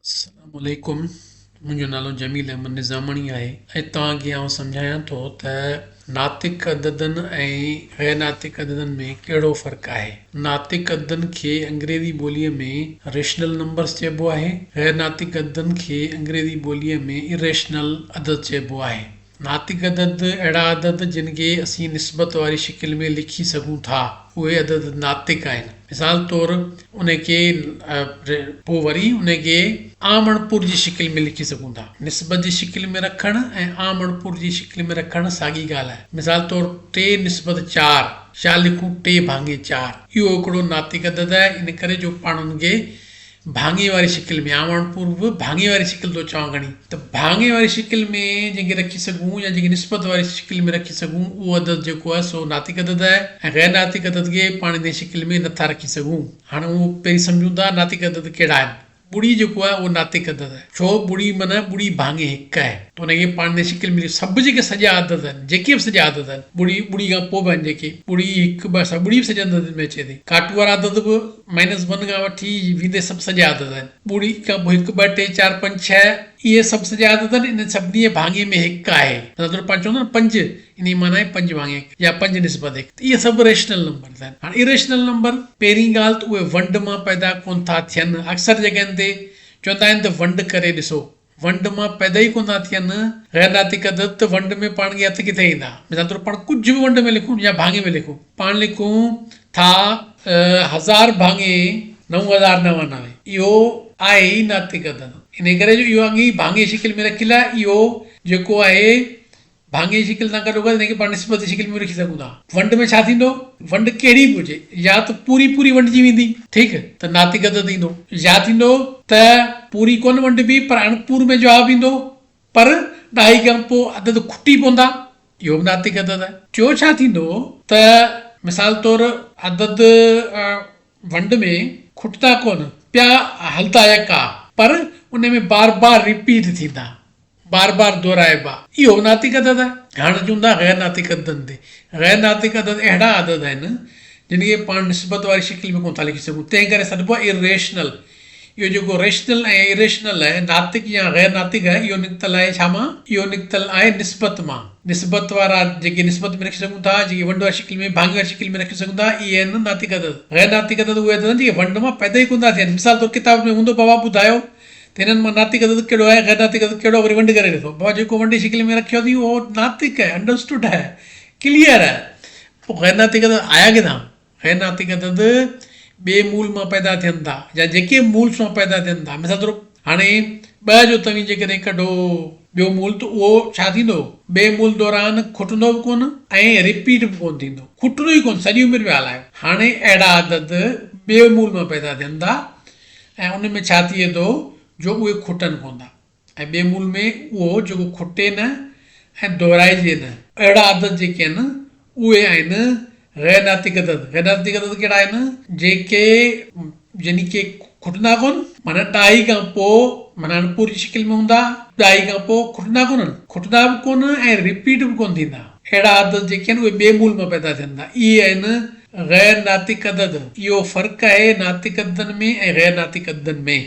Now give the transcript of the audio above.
السلام عليڪم منهنجو نالو جميل احمد نظاماڻي آهي ۽ توهان کي آئون سمجهايان ٿو ته ناطق عددن ۽ غير ناطق عددن ۾ ڪهڙو فرق آهي. ناطق عددن کي انگريزي ٻوليء ۾ ريشنل نمبرز چئبو آهي. غير ناطق عددن کي انگريزي ٻوليء ۾ اريشنل عدد چئبو آهي. ناطق عدد اهڙا عدد جن کي اسين نسبت واري شڪل ۾ لکي سگهون ٿا، اهي عدد ناطق آهن. مثال طور ان کي پوء وري ان کي عام اڻپور جي شڪل ۾ لکي سگهون ٿا. نسبت جي شڪل ۾ رکڻ ۽ عام اڻپور جي شڪل ۾ رکڻ ساڳي ڳالهه آهي. مثال طور ٽي نسبت چار يا لکون ٽي ڀاڱي چار. اهو هڪڙو ناطق عدد آهي ان ڪري جو پاڻ ان کي ڀاڱي واري شڪل ۾ آوڻ پور به ڀاڱي واري شڪل ٿو چوان کڻي ته ڀاڱي واري شڪل ۾ جنهن کي رکي سگهون يا جنهن کي نسبت واري شڪل ۾ رکي سگهون اهو عدد جيڪو آهي سو ناطق عدد آهي ۽ غير ناطق عدد کي پاڻ انهي شڪل ۾ نٿا رکي سگهون. هاڻ اهو پهرين سمجهون ٿا ناطق عدد ڪهڙا آهن. ٻڙي جيڪو آهي اهو ناطق عدد آهي ڇو ٻڙي معنيٰ ٻڙي ڀاڱي هڪ آهي ته ان کي پاڻ انهي شڪل ۾ سڀ جيڪي سڄا عدد آهن جيڪي به سڄا عدد آهن ٻڙي ٻڙي کان پوء به آهن جيڪي ٻڙي هڪ ٻه سڀ ٻڙي به سڄن عددن ۾ اچي ٿي ڪاٽو وارا عدد به مائنس ون کان وٺي ويندي سڀ سڄا عدد آهن. ٻڙي کان پوء هڪ، ٻه، ٽي، چار، پنج، ڇهه، اهي سڀ سڄا عدد آهن. انهن سڀني جي ڀاڱي ۾ هڪ آهي. مثال طور پاڻ چوندا آهيون نه پنج، انهي جي معنيٰ آهي پنج ڀاڱي هڪ يا پنج نسبت هڪ. ته اهي سڀ ريشنل نمبرز آهن. هاڻي اريشنل نمبر، پهرين ڳالهه ته اهي ونڊ مان پيدا ڪونه ٿا ٿين. اڪثر جڳهين تي چوندا آهن ته ونڊ ڪري ڏسو. ونڊ مان پيدا ئي ڪونه ٿا ٿين. غير ناطق عدد ته ونڊ ۾ پاڻ کي هٿ ڪٿي ايندا. مثال طور پاڻ ڪجهه به ونڊ ۾ لکون يا ڀاڱي ۾ لکون. پاڻ لکون ٿا هزار ڀاڱي 9099. اهو آهي ئي ناطق عدد. انهيء ڪري جو اهو اڳي ئي ڀاڱي شڪل ۾ رکيل آهي. اهو جيڪو آهي ڀاڱي جي شڪل سان گڏوگڏ ان کي پاڻ نسبت جي شڪل ۾ به رکي سگهون ٿا. ونڊ ۾ ڇا ٿيندو؟ ونڊ ڪهڙي به هجي، يا ته پوري پوري ونڊجي ويندي، ٺيڪ، ته ناطق عدد ايندو، يا ٿيندو ته پوري ڪونه ونڊبي پر اڻپور ۾ جواب ايندو، پر ڏهائي کان پوء عدد کٽي پوندا، اهو به ناطق عدد آهي. ٽيون ڇا ٿيندو ته مثال طور عدد ونڊ ۾ کٽندا ڪونه، پيا هلندا يڪا، پر ان ۾ بار بار رپيٽ ٿيندا. بار بار دهرائبا. اهو به ناطق عدد آهي. هاڻ اچون ٿا غير ناطق عددن تي. غير ناطق عدد اهڙا عدد آهن جن کي پاڻ نسبت واري شڪل ۾ ڪونه ٿا لکي سگهون تنهن ڪري سڏبو آهي اريشنل. اهو جيڪو ريشنل ۽ اريشنل آهي، ناطق يا غير ناطق آهي، اهو نڪتل آهي ڇا مان؟ اهو نڪتل آهي نسبت مان. نسبت وارا جيڪي نسبت ۾ رکي سگهون ٿا، جيڪي ونڊ واري شڪل ۾، ڀاڱي واري شڪل ۾ رکي سگهون ٿا، اهي آهن ناطق عدد. غير ناطق عدد اهي عدد آهن جيڪي ونڊ مان پيدا ئي ڪونه ٿا ٿين. مثال طور ڪتاب ۾ هوندو بابا ٻڌايو ته هنن مان ناطق عدد ڪهڙو آهي غير ناطق عدد ڪهڙو آهي وري ونڊ ڪري ڏسو بابا جيڪو ونڊ جي شڪل ۾ رکيو اٿئي اهو ناطق آهي انڊرسٽوڊ آهي ڪليئر آهي پوء غير ناطق عدد آيا ڪٿان غير ناطق عدد ٻئي مول مان پيدا ٿين ٿا يا جيڪي مولس مان پيدا ٿين ٿا مثال طور هاڻي ٻه جو توهين جيڪڏهن ڪڍو ٻيو مول ته اهو ڇا ٿيندو ٻئي مول دوران کٽندو به ڪونه ۽ رپيٽ به ڪونه ٿيندو کٽندو ئي ڪونه سڄي عمر پيا هلايو هاڻي اهڙا عدد ٻئي مول مان پيدا ٿين ٿا ۽ ان ۾ ڇا ٿئي ٿو جو اهي کٽن ڪونه ٿا ۽ ٻئي مول ۾ اهو جيڪو کٽي نه ۽ دهرائجي نه. اهڙا عدد جيڪي آهن اهي آهن غير ناطق عدد. غير ناطق عدد ڪهڙا آهن؟ جيڪي يعني ڪي کٽندا ڪونه معنيٰ ڏهائي کان پوء معنيٰ اڻپوري شڪل ۾ هوندا، ڏهائي کان پوء کٽندا ڪونهن، کٽندا به ڪونه ۽ رپيٽ به ڪونه ٿيندا. اهڙا عدد جيڪي آهن اهي ٻئي مول مان پيدا ٿين ٿا. اهي آهن غير ناطق عدد. اهو فرق آهي ناطق عددن ۾ ۽ غير ناطق عددن ۾.